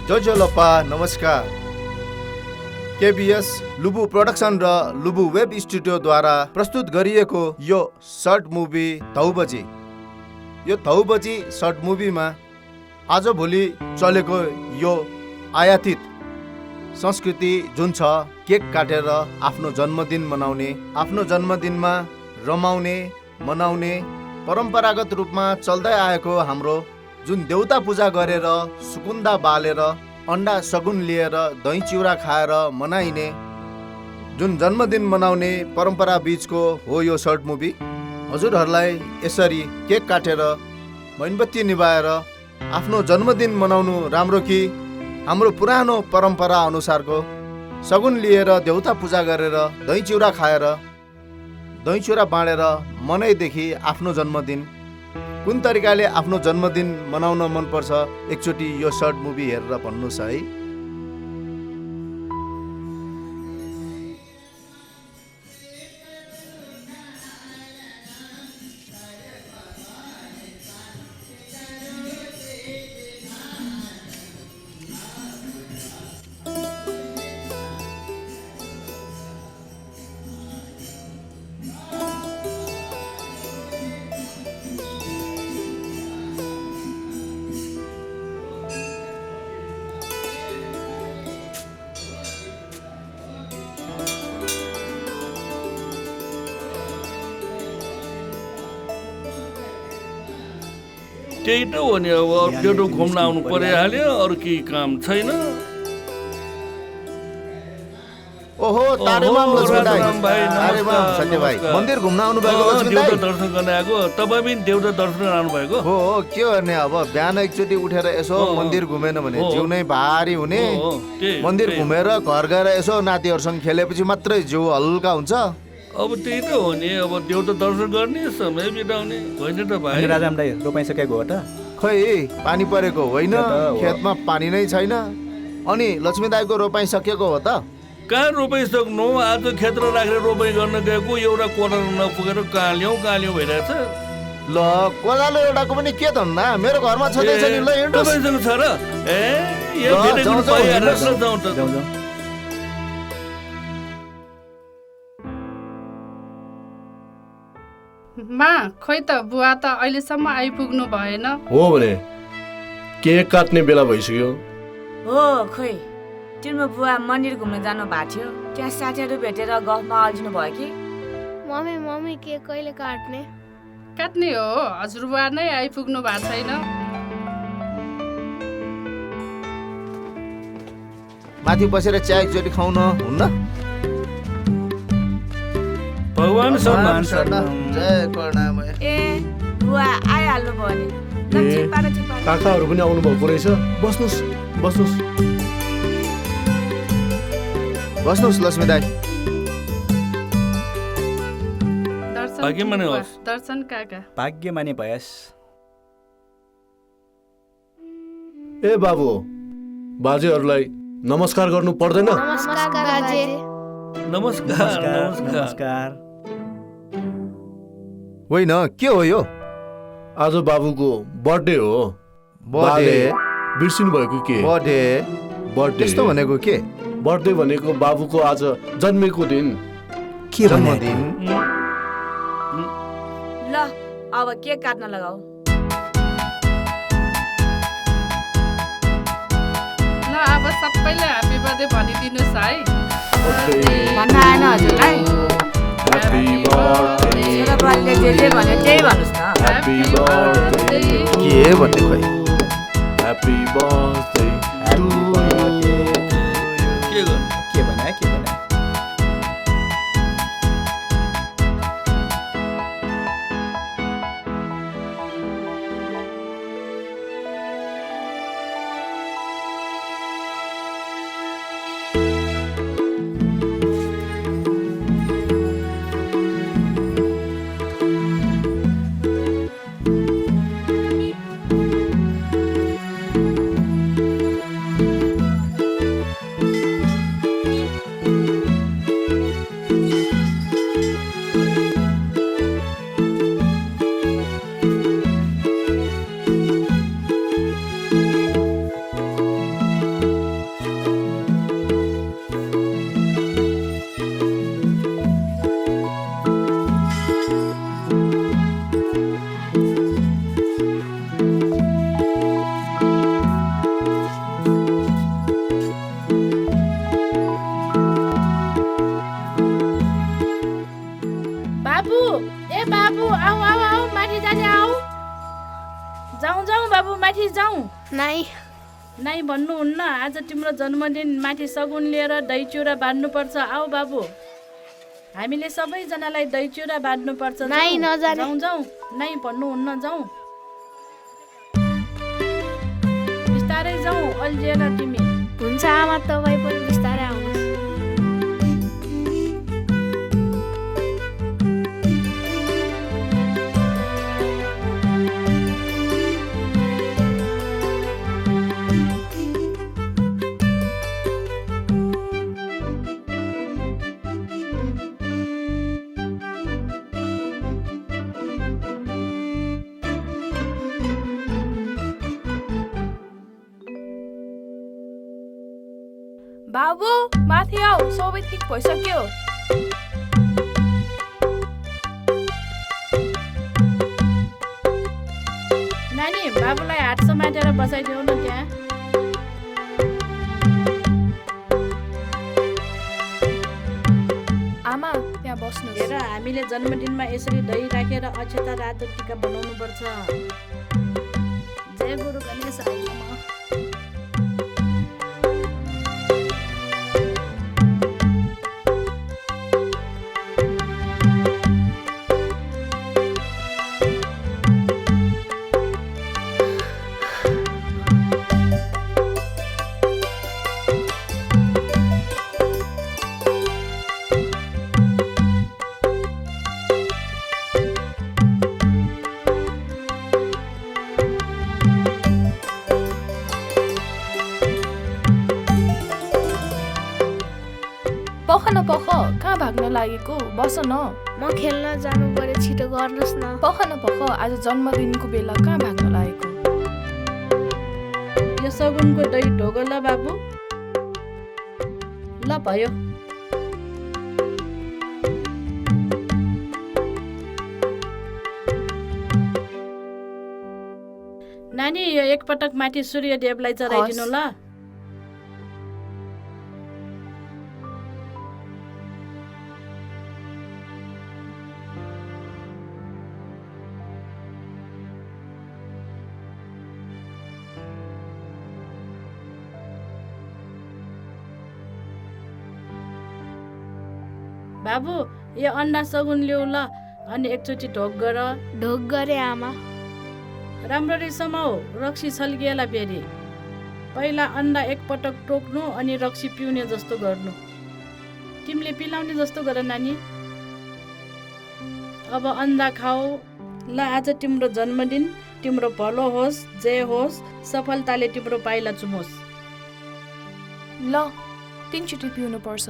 जोजोलप्पा नमस्कार। KBS लुबु production र लुबु web स्टुडियोद्वारा प्रस्तुत गरिएको यो सर्ट मुभी धौ बजी। यो धौ बजी सर्ट मुभीमा आजभोलि चलेको यो आयातित संस्कृति जुन छ केक काटेर आफ्नो जन्मदिन मनाउने, आफ्नो जन्मदिनमा रमाउने मनाउने परम्परागत रूपमा चल्दै आएको हाम्रो जुन देउता पूजा गरेर सुकुन्दा बालेर अन्डा सगुन लिएर दही चिउरा खाएर मनाइने जुन जन्मदिन मनाउने परम्परा बीचको हो यो सर्ट मुभी। हजुरहरूलाई यसरी केक काटेर मोमबत्ती निभाएर आफ्नो जन्मदिन मनाउनु राम्रो कि हाम्रो पुरानो परम्परा अनुसारको सगुन लिएर देउता पूजा गरेर दही चिउरा खाएर दही चिउरा बाँडेर मनाइदेखि आफ्नो जन्मदिन कुन तरिकाले आफ्नो जन्मदिन मनाउन मनपर्छ एकचोटि यो सर्ट मुभी हेरेर भन्नुहोस् है। त्यही त हो नि, अब डेटो घुम्न आउनु परिहाल्यो, अरू केही काम छैन। ओहो तारेमाम लक्ष्मी दाइ, तारेमाम सत्य भाइ, मन्दिर घुम्न आउनु भएको लक्ष्मी दाइ? देउता दर्शन गर्न आएको। तपाईँ पनि देउता दर्शन गर्न आउनु भएको हो? के गर्ने अब, बिहान एकचोटि उठेर यसो मन्दिर घुमेन भने जिउ नै भारी हुने। मन्दिर घुमेर घर गएर यसो नातिहरूसँग खेलेपछि मात्रै जिउ हल्का हुन्छ। अब त्यही त हो नि, अब देउता दर्शन गर्ने समय बिताउने होइन त भाइ। राजाराम दाइ रोपाइ सकेको हो त? खै पानी परेको होइन, खेतमा पानी नै छैन। अनि लक्ष्मी दाइको रोपाइ सकेको हो त? कहाँ रोपाइ सक्नु, आज खेत राखेर रोपाइ गर्न गएको एउटा कोला नपुगेर काल्यौँ भइरहेछ। ल कोदालो एउटाको पनि के धन्दा, मेरो घरमा छँदैछ नि। ल तपाईँसँग छ र? जाउँ त। मा खोइ त बुवा त अहिलेसम्म आइपुग्नु भएन। हो भने केक काट्ने बेला भइसक्यो। हो खोइ, तिम्रो बुवा मन्दिर घुम्न जानु भएको थियो, त्यहाँ साथीहरू भेटेर गफमा अल्झिनु भयो कि? मम्मी केक कहिले काट्ने? काट्ने हो, हजुरबुवा नै आइपुग्नु भएको छैन। माथि बसेर चिया एकचोटि खुवाउन हुन्न? भगवान शरण जय करुणामय। ए बुवा आइहाल्नु भयो नि। काकाहरू पनि आउनु भएको रहेछ। बस्नुहोस् लक्ष्मी दाइ। दर्शन काका भाग्यमानी भएस। ए बाबु, बाजेहरूलाई नमस्कार गर्नु पर्दैन? नमस्कार बाजे। नमस्कार। होइन के हो यो? आज बाबुको बर्थडे हो। बर्थडे बिर्सिनु भएको के? बर्थडे त्यस्तो भनेको के? बर्थडे भनेको बाबुको आज जन्मेको दिन। के जन्मदिन? ल अब केक काट्न लगाऊ। ल अब सबैले ह्यापी बर्थडे भनिदिनुहोस् है। भन्न आएन हजुरलाई? Happy birthday. छोरा बुहारीले जे भन्यो त्यही भन्नुहोस् न। Happy birthday. के भन्ने खोइ? Happy birthday. के भने? बाबु माथि जाउँ? नाइ नाइ भन्नुहुन्न, आज तिम्रो जन्मदिन, माथि सगुन लिएर दही चिउरा बाँड्नुपर्छ। आऊ बाबु, हामीले सबैजनालाई दही चिउरा बाँड्नुपर्छ। नाइ नजाने। जाउँ जाउँ, नाइ भन्नुहुन्न, जाउँ। बिस्तारै जाउँ, अल्झिएर तिमी। हुन्छ आमा, तपाईँ पनि बिस्तारै आउनुहोस्। बाबु माथि आऊ, सबै ठिक भइसक्यो। नानी, बाबुलाई हात समातेर बसाइदेऊ न त्यहाँ। आमा त्यहाँ बस्नु। हेर, हामीले जन्मदिनमा यसरी दही राखेर अक्षता रातो टीका बनाउनु पर्छ। जय गुरु गणेश आइमा। पख कहाँ भाग्न लागेको? बस न। म खेल्न जानु पर्यो, छिटो गर्नुहोस् न। पख आज जन्मदिनको बेला कहाँ भाग्न लागेको? यो सगुनको दही ढोगो ल बाबु। ल भयो। नानी, यो एकपटक माथि सूर्यदेवलाई चढाइदिनु ल। बाबु, यो अन्डा सगुन ल्याऊ ल, अनि एकचोटि ढोक गर। ढोक गरे आमा। राम्ररी समाऊ, रक्सी छल्किएला फेरि। पहिला अन्डा एकपटक टोक्नु, अनि रक्सी पिउने जस्तो गर्नु। तिमीले पिलाउने जस्तो गर नानी। अब अन्डा खाऊ ल। आज तिम्रो जन्मदिन, तिम्रो भलो होस्, जय होस्, सफलताले तिम्रो पाइला चुमोस्। ल 3 चोटि पिउनु पर्छ।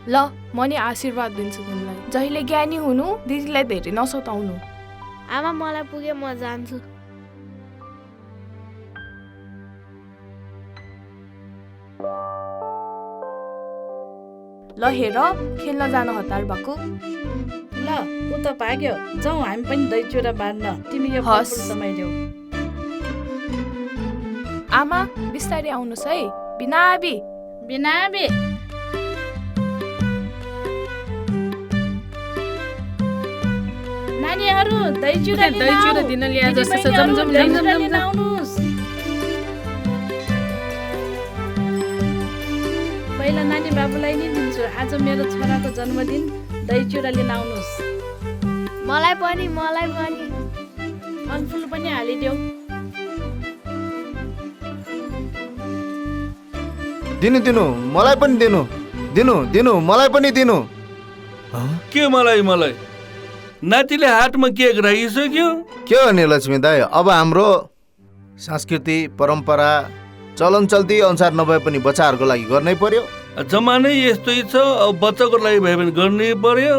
ल म नि आशीर्वाद दिन्छु तिमीलाई। जहिले ज्ञानी हुनु, दिदीलाई धेरै नसताउनु। आमा मलाई पुगे, म जान्छु। ल हेर, खेल्न जान हतार भएको। ल ऊ त भाग्यो, जाउँ हामी पनि दही चिउरा बाँड्न। तिमी यो हस्। फलफुल समाइदेऊ। आमा बिस्तारै आउनुहोस् है। बिनाबी बिनाबे। नानीहरू दही चिउरा दिन ल्याए जस्तो छ। जम जम जम जम जम। आउनुहोस्। पहिला नानी बाबुलाई नि दिन्छु। आज मेरो छोराको जन्मदिन, दही चिउरा लिन आउनुहोस्। मलाई पनि, मलाई पनि। फलफुल पनि हालिदेऊ। दिनु मलाई पनि दिनु मलाई पनि दिनु। के मलाई नातिले हातमा केक राखिसक्यो। के गर्ने लक्ष्मी दाइ, अब हाम्रो संस्कृति परम्परा चलन चल्ती अनुसार नभए पनि बच्चाहरूको लागि गर्नै पर्यो। जमानै यस्तै छ, अब बच्चाको लागि भयो भने गर्नै पर्यो।